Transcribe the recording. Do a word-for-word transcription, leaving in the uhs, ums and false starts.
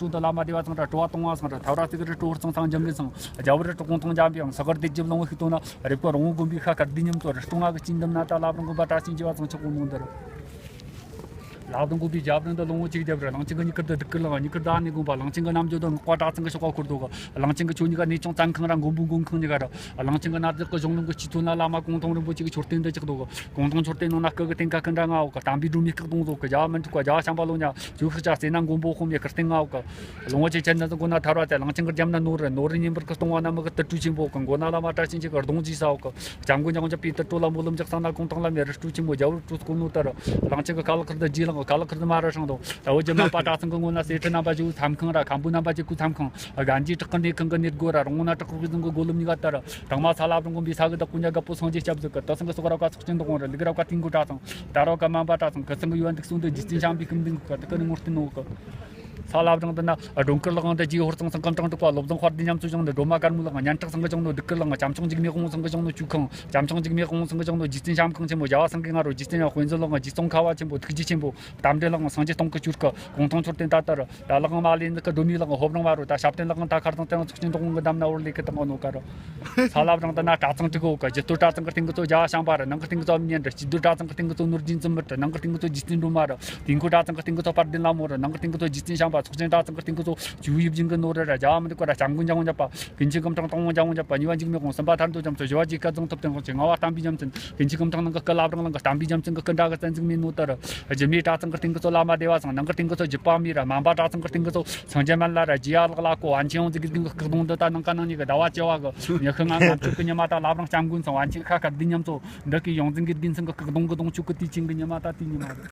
དུ་འདི་བླ་མ་བདེ་བ་ཚང་ར་སྤྲོ་བ་གཏོང་བ་ཚང་ར་ཐབས་ར་ཙི་གི་རི་སྤྲོ་བར་ཚང་ཚང་འཇམ་གི་ཚང་རྒྱ་བོད་རི་སྤྲོ་གུང་ཐང་འཇམ་པའི་ཡང་ས་གར་སྡེ་བརྒྱད་ལོང་བ་ཤིག་ཏོ་ན་རེབ་ཀ་རོང་བོ་དགོན་པའི་ཤ་དཀར་འདི་མཉམ་དུ་རི་སྤྲོ་ང་གི་ཅིན་འདམ་ན་ད་བླ་བྲང་དགོན་པ་བཀྲ་ཤིས་འགྱུར་བ་ཚང་ཆགས་གོ་ནོ་འདི་ར། བླ་བྲང་དགོན་པའི་རྒྱབ་རི་འདི་ལོང་བོ་གཅིག་རྒྱབ་རི་གླང་ཆེན་གི་མྱུ་གུ་འདི་སྡུག་གི་ལང་མྱུ་གུ་ད་ནི་དགོན་པ་གླང་ཆེན་གི་རྣམ་འགྱུར་འདི་ངག་པ་གྲྭ་ཚང་གི་ཤོག་ཁ་འཁོར་དོ་གི། གླང་ཆེན་གི་ཆོ་གཉིས་ཀ་གནས་ཆུང་བཙན་ཁང་ར་མགོན་པོ་མགོན་ཁང་གཉིས་ཀ་ར། གླང་ཆེན་གི་ནགས་རྫི་གི་གཞུང་ལུང་གི་སྤྱི་ཐོན་ན་བླ་མ་གུང་ཐང་རིན་པོ་ཆེ་གི་མཆོད་རྟེན་འདི་ཆགས་འདུག་གི། གུང་ཐང་མཆོད་རྟེན་ནང་ན་སྐུ་གི་རྟེན་ཁ་སྐུ་འདྲ་ལྔ་འོག་གི། བསྟན་པའི་སྒྲོན་མེ་སྐུ་གདུང་བཟོ་གི། རྒྱ་མི་འཁྲུག་པ་རྒྱ་བྱམས་པ་ལོ་ཉ་ཇོ་ཤཱཀྱ་རྩེ་ན་མགོན་པོ་དཔོན་མི་ཁུར་རྟེན་ལྔ་འོག་གི། ལོང་བོ་ཆེ་ཆེན་ནི་མགོ་ན་ཐར་བ་ཚེ། གླང་ཆེན་གི་རྒྱབ་ན་ནོར་རི། ནོར་རི་ཉིན་པར་གི་སྟོང་བ་ན་མི་གི་དུར་ཁྲོད་ཆེན་པོ་གི། མགོ་ན་བླ་མ་བཀྲ་ཤིས་འཁྱིལ་གི་གདུང་རྗེས་ས་འོག་གི། སྐྱབས་མགོན་ཉག་གི་པའི་དུར་ཁྲོད་ལ་སྨོན་ལམ་རྒྱག་ས་ན་གུང་ཐང་བླ་མའི་རི་སྤྲོ་ཆེན་མོ་རྒྱ་བོད་ཁྲོད་སྐོར་ནོ་ལྟར། གླང་ཆེན་གི་ཁ་ལག་ཁུར་དུ་རྗེས་ལང་གི། ཁ་ལག་ཁུར་དུ་མ་ར་ཧྲང་དོ། ད་བོད་ཀྱི་སྨན་པ་གྲྭ་ཚང་གི་ངོ་ན་གསེར་ཁྲི་རྣམ་པ་བཞི་བོའི་མཚམས་ཁང་ར། མཁན་པོ་རྣམ་པ་བརྒྱད་ཀོའི་མཚམས་ཁང་། རྒན་གྱིས་བྲག་གི་གནས་ཁང་གི་གནས་སྒོ་ར། རོང་ན་བྲག་རོག་གི་ཟིང་གི་སྒོ་ལམ་གཉིས་ཀ་ལྟར། དང་མ་ས་བླ་བྲང་དགོན་པའི་ས་གི་བདག་པོ་ཉ་རྒད་པོ་སངས་རྒྱས་སྐྱབས་གཟིགས་གི། དུ་སང་གི་སོག་ར་བཀའ་ཚོགས་ཆེན་དུ་དགོངས་ར། ལུག་ར་བཀའ་དེང་གི་གྲྭ་ཚང་། ད་ར་བཀའ་སྨན་པ་གྲྭ་ཚང་། ཁུ་སང་གི་ཡོན་ཏིག་སོང་དུ་རྗེ་བཙུན་བྱམས་པའི་སྐུ་མདུན་གི། དུ་ཀི་ནི་ངོ་བསྟན་ནོ་གི། ས་བླ་བྲང་དུ་ན་སྒྲོལ་དཀར་ལག་དབང་དུ་རྗེ་ཧོར་ཚང་སང་ཀམ་གྲངས་དྲུག་པ་བློ་བཟང་དཔལ་ལྡན་ཉམས་གསོ་སྦྱོང་ནི་སྒྲོལ་མ་དཀར་མོའི་ལག་སྙན་གྲགས་སང་གི་སྦྱོང་ནི་སྡུག་གི་ལག། བྱམས་ཆུང་འཇིགས་མེད་དབང་སང་གི་སྦྱོང་ནི་ཆུ་ཁང་། བྱམས་ཆུང་འཇིགས་མེད་དབང་སང་གི་སྦྱོང་ནི་རྗེ་བཙུན་བྱམས་ཁང་ཆེན་མོ། རྒྱལ་བ་སེང་གེ་ང་རོ་རྗེ་བཙུན་ཡང་དཔེ་མཛོད་ལག་རྗེ་ཙོང་ཁ་བ་ཆེན་པོ་ཐུགས་རྗེ་ཆེན་པོ། རྟ་མགྲིན་ལག་སངས་རྒྱས་སྟོང་གི་ཆུ་སྐུ། གུང་ཐང་མཆོད་རྟེན་ད་ལྟར། ད་ལག་མ་ལེན་ནི་སྐུ་སྒྲོལ་མའི་ལག་ཧོབ་རང་བ་རོ། ད་ཞབས་བརྟན་ལག་ད་ཁར་དང་བརྟན་ཚོགས་ཆེན་དུ་འོང་གི་འདམ་ན་འོར་ལས་ཀི་དང་ནོ་ཀ་རོ། ས་བླ་བྲང་དུ་ན་གྲྭ་ཚང་དྲུག་གོ་གི། རྒྱུད་སྟོད་གྲྭ་ཚང་གི་སྟེང་གི་ཚོ་རྒྱལ་བ་བྱམས་པ་ར། ནང་གི་སྟེང་གི་ཚོ་མཉན་ར། སྤྱི་སྡོད་གྲྭ་ཚང་གི་སྟེང་གི་ཚོ་ནོར་རྒྱུན་བཙུན་མི་ར། ནང་གི་སྟེང་གི་ཚོ་རྗེ་བཙུན་སྒྲོལ་མ་ར། དུས་འཁོར་གྲྭ་ཚང་གི་སྟེང་གི་ཚོ་དཔལ་ལྡན་ལྷ་མོ་ར། ནང་གི་སྟེང་གི་ཚོ་རྗེ་བཙུན་བྱམས་པ། ཚོགས་ཆེན་གྲྭ་ཚང་གི་སྟེང་གི་ཚོ་ཇུ་ཡིབ་ཅིང་གི་ནོར་ར་ར། རྒྱ་མི་འདུག་ག་ར། སྐྱབས་མགོན་འཇམ་དབྱངས་འཇམ་པ། ཀུན་མཁྱེན་སྐུ་ཕྲེང་སྟོང་དབང་འཇམ་དབྱངས་འཇམ་པ། གཉིས་པ་འཇིགས་མེད་དབང་། གསུམ་པ་ཐར་འདོད་རྒྱ་མཚོ། བཞི་བ་རྗེ་བཀའ་རྫོང་ཐུབ་བསྟན་དབང་ཆེན། ལྔ་བ་བསྟན་པའི་རྒྱལ་མཚན། ཀུན་མཁྱེན་སྐུ་ཕྲེང་ནང་གི་སྐུ་བླ་བྲང་ལང་གི་བསྟན་པའི་རྒྱལ་མཚན་གི་སྐུ་འདྲ་གི་རྩ་འཛུགས་མེད་ནོ་ལྟར། རྒྱུད་སྨད་གྲྭ་ཚང་གི་སྟེང་གི་ཚོ་བླ་མ་བདེ་བ་ཚང་། ནང་གི་སྟེང་གི་ཚོ་རྒྱུད་པ་མི་ར། སྨན་པ་གྲྭ་ཚང་གི་སྟེང་གི་ཚོ་སངས་རྒྱས་སྨན་བླ་ར། རྗེ་ཡ་ལག་བླ་ཀོ་བན་ཆེན་ཡོངས་འཛིན་གི་སྟེང་གི་སྐུ་གདུང་འདི་ད་ནང་ཀ་ནང་གཉིས་གི་ཟླ་བ་བཅུ་བ་གི་ཉི་ཤུ་ལྔ་ངམ་དྲུག་གི་ཉི་མ་ད་བླ་བྲང་སྐྱབས་མགོན་ཚང་བན་ཆེན་ཤ་དཀར་འདི་མཉམ་ཚོ་འདི་གི་ཡོངས་འཛིན་གི་དགེ་མཚན་གི་སྐུ་གདུང་གི་གདུང་ཆུ་གི་དུས་ཆེན་གི་ཉི་མ་ད་དེ་ཉི་མ་རེད།